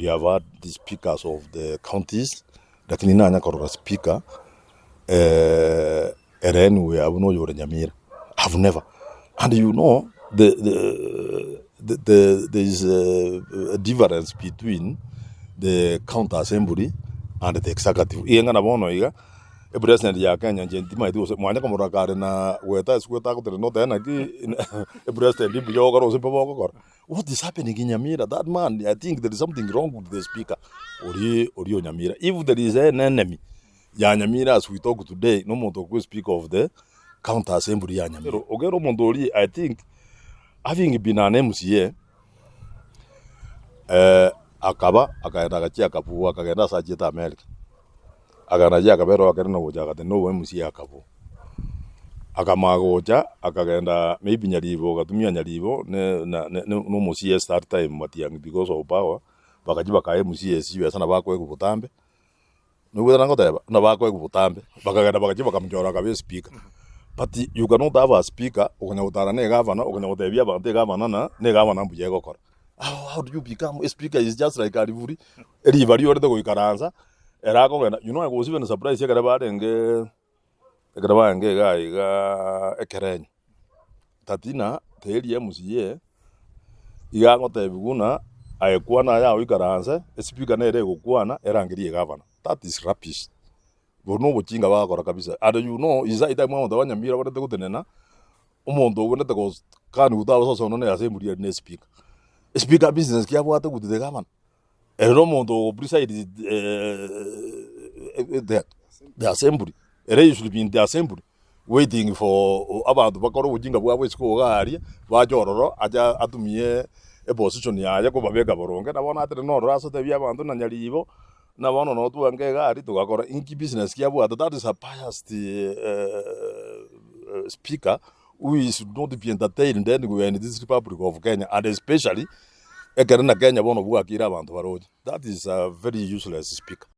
We have had the speakers of the counties, lakini nanya korora speaker ere anywhere abwo noyo ore Nyamira. I've never. And you know the, the, the, the, there is a, a difference between the county assembly and the executive. Iga ng'a na bono iga, epresident ya Kenya inche ntimaeti gose mwanya komorora kare na goeta ase goeta agotenena otebe naki epresident mbuya ogokora gose mbobe ogokora. What is happening in Nyamira? That man, I think there is something wrong with the speaker oria oria o Nyamira. If there is an enemy ya Nyamira as we talk today, na omonto okwe speaker of the county assembly ya Nyamira. Ogere omonto oria I think having been an MCA, eh, akaba akagenda agachia akabua akagenda ase achiete America. Akagenda achia akabera oo akere na gocha agatenena obo MCA akabua. Akamanya gocha akagenda maybe Nyaribo agatumia Nyaribo ne na ne na omo CS that time Matiang'i because of power, bagachia bakaa MCA chibesa nabo akoegwa botambe, noigwete nagoteba? Nabo akoegwa botambe, bakagenda bagachia bakamochora akaba espeaker. But you cannot have a speaker okonya gotara na egavana, okonya gotebia abanto egavana na na egavana mbuya egokora. How how do you become a speaker is just like a rivuri, eriba riorete goikaransa, ere akogenda, you know I was even surprised ekero barenge ekero barenge iga igaa ekerenyo, Tatina teri MCA, iga agotebiwa buna aye kwana aye agoikaranse, espeaker nere egokwana erangerie egavana, that is rubbish. Bono na obochinga bagokora kabisa and you know is high time abanto ba Nyamira barente gotenena, omonto obwenerete gokani gotaba sono na assembly ere na espeaker. Espeaker business ki abwate with the governor? Ere na omonto ogo preside the the assembly, ere he should be in the assembly waiting for abanto bakore obochinga bwabo isiko iga aria, bache ororo ache atumie eposition yaye kobabeka boronge. Na bono atere nororo ase otebie abanto na nyaribo. Buna bono noo twanka egari togakora inki business ki abwate that is a biased speaker who is not be entertained anywhere in this republic of Kenya and especially ekero na Kenya bono bwakire abanto baroche that is a very useless speaker.